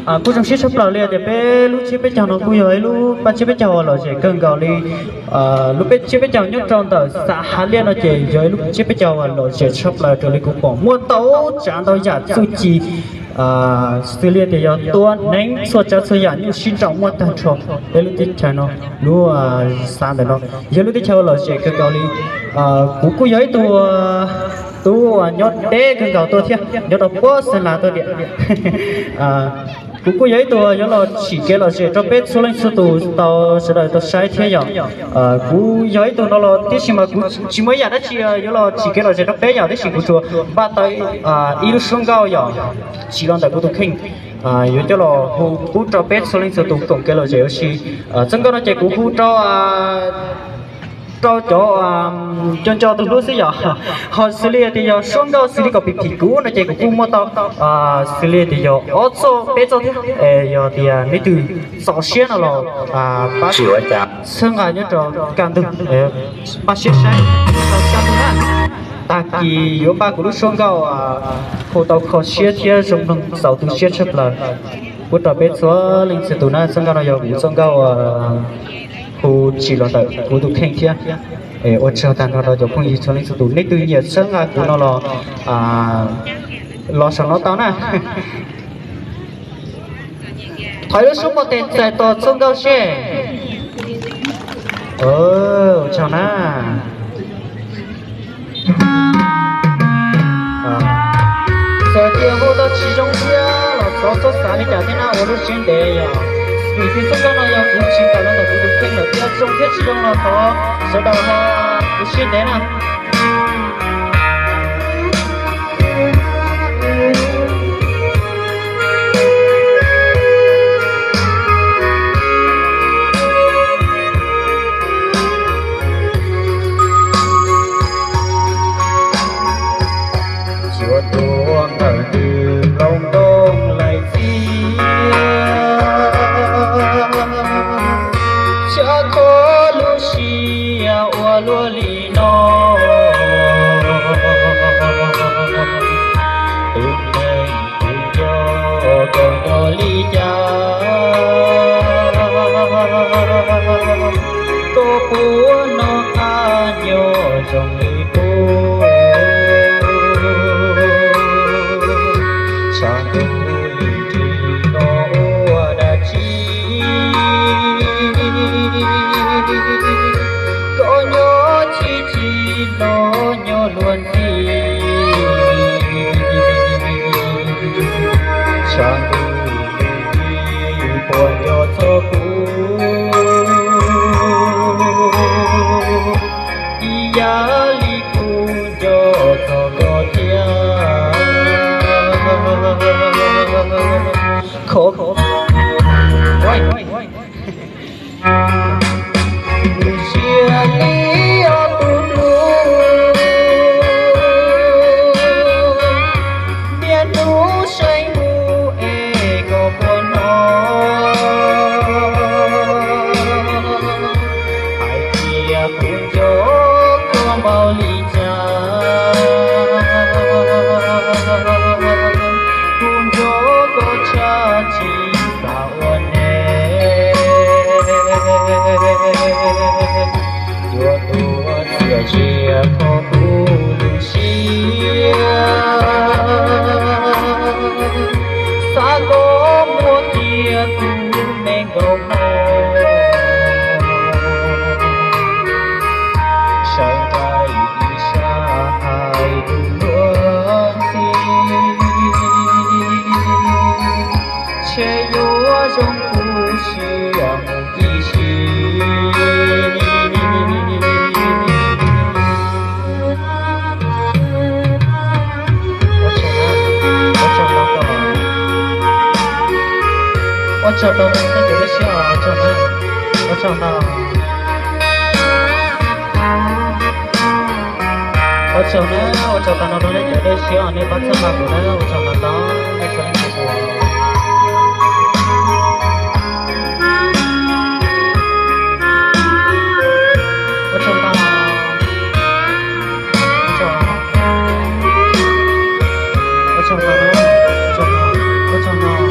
Kuj zoo siab tshaj plaws li tias peb lub tsiab peb caug no kuj yog ib lub paj tsiab peb caug uas lom zem kawg nkaus li. Lub paj tsiab peb caug nyob rau ntawm xã Hà Liên no ces yog ib lub tsiab peb caug uas lom zem tshaj plaws raws li kuv pom muaj ntau tsav ntau yam txuj ci xws li tias yog tua neeb txhua tsav txhua yam nyuj sib nraus muaj tag nrho peb lub teb chaws no, lub xã ntawm no yog lub teb chaws uas lom zem kawg nkaus li. Kuv kuj yog ib tug tub uas nyob deb kawg nkaus tuaj thiab, nyob rau puag Xeeb Las tuaj tiag. Kuv kuj yog ib tug yuav los tsim kev lom zem rau peb txhua leej txhua tus tau sawv daws tau saib thiab yom. Kuv yog ib tug no los tiam sis mas kuv tsis muaj ib yam dab tsi yuav los tsim kev lom zem rau peb yom, tiam sis kuv tsuas npaj tau ib lub suab nkauj yom, tsim los ntawm kuv tus kheej, yuav coj los hu pub rau peb txhua leej txhua tus koom kev lom zem ua si. Txoj nkauj no ces kuv hu rau rau cov nco nco tus hlub xwb yom. Ho xws li tias yog suab nkauj xws li kom phim phim kuv no ces kuv kuj muaj tau xws li tias yog ob txoj peb txoj thiab. Yog tias leej twg txaus siab no los pab txhawb nqa nyob rau kaj ntug, pab siab saib rau kaj ntug na. Tag kis yuav npaj kuv lub suab nkauj hu tau kho siab thiab zoo mloog txaus tu siab tshaj plaws pub rau peb txhua leej txhua tus na. Txoj nkauj no yog kuv txoj nkauj hu tsim los ntawm kuv tus kheej thiab. Ua tsaug tag nrho rau cov phooj ywg txhua leej txhua tus, leej twg nyiam txhawb nqa kuv no los los saum no tau na. Thov ib lub suab npau tes txais tos txoj nkauj seb. Ua tsaug na. Txawm tias hu tau tsis zoo thiab los thov txhob xav li cas thiab na, ua lub siab ntev yom. Vim tias txoj nkauj no yog kuv tsim tawm los ntawm kuv tus kheej lawm, thiab zoo thiab tsis zoo los thov sawv daws ho ua siab ntev na. Cuaj tuam ntawm ntws nplooj ntoo laim txias, tshav kho lub siab ua luaj li no. Tus neeg kuv nco koj nyob li cas, koj puas noj qab nyob zoo li qub. Tshav ntuj lim ris koj ua dab tsi, koj nyob chim chim los nyob luag ntxhi. Tshav ntuj lim ris puas nco txog kuv, ib yam li kuv nco txog koj thiab. Khov, nws siab li ob tug dlub, niaj hnub seev mus es koj puas hnov. Hais tias kuv nco koj npaum li cas, kuv nco koj tshaj tsis xav ua neeg. Yuav tuag txias tsias kho kuv lub siab, xav koj muab kiag kuv me nkaus hmo, sawv nraim ib sab hais lus luag ntxhi, ntshe yuav zoo kuv siab mus ib sim. Ua tsaug ntau rau nej cov dej siab os, ua tsaug na, ua tsaug ntau. Ua tsaug na, ua tsaug tag nrho rau nej cov dej siab os, nej pab txhawb nqa kuv na, ua tsaug ntau ntau, nej txhua leej txhua tus. Ua tsaug ntau, ua tsaug, ua tsaug ntau na, ua tsaug ntau, ua tsaug ntau.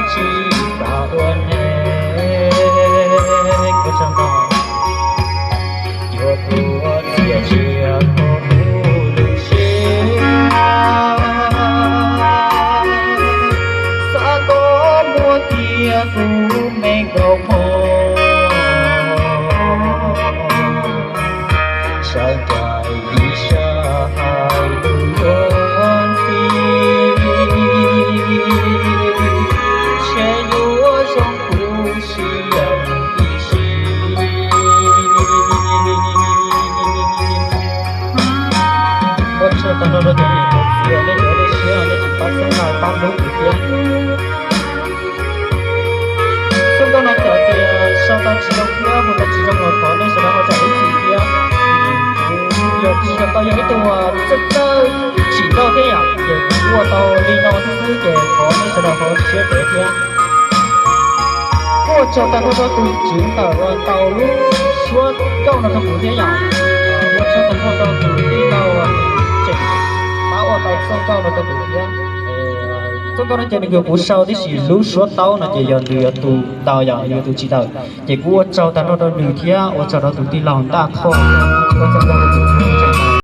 Tsis xav ua neeg, ua tsaug ntau. Yuav tuav txiaj tsiaj kho kuv lub siab, xav kom muaj tiag kuv me nkauj hmoob. Sawv ncaim ib sab hais lus yuav ntxiv, ntshe yuav zoo kuv siab ib sim. Ua tsaug tag nrho rau cov niam cov txiv uas nej nyob nej siab nej tsis pab txhawb nqa pab hlub kuv thiab. Txoj nkauj no txawm tias sau tau tsis zoo thiab hu tau tsis zoo los thov nej sawv daws ho zam lub txim thiab. Kuv yog tsis yog tau yog ib tug uas txawj txawj tsim tau thiab yom, ces kuv ua tau li no xwb xwb ces thov nej sawv daws ho siab ntev thiab. Kuj ua tsaug tag nrho rau tus tswv ntawm uas tau lub suab nkauj no rau kuv thiab yom. Ua tsaug tag nrho rau tus tij laug uas tseem pab ua tau txoj nkauj no rau kuv thiab. Txoj nkauj no ces nws yog kuv sau tib si, lub suab taub no ces yog nws yog tus tau yom, nws yog tus tsis tawm. Ces kuv ua tsaug tag nrho rau nws thiab ua tsaug rau tus tij laug Ntaj Thoj, ua tsaug rau tus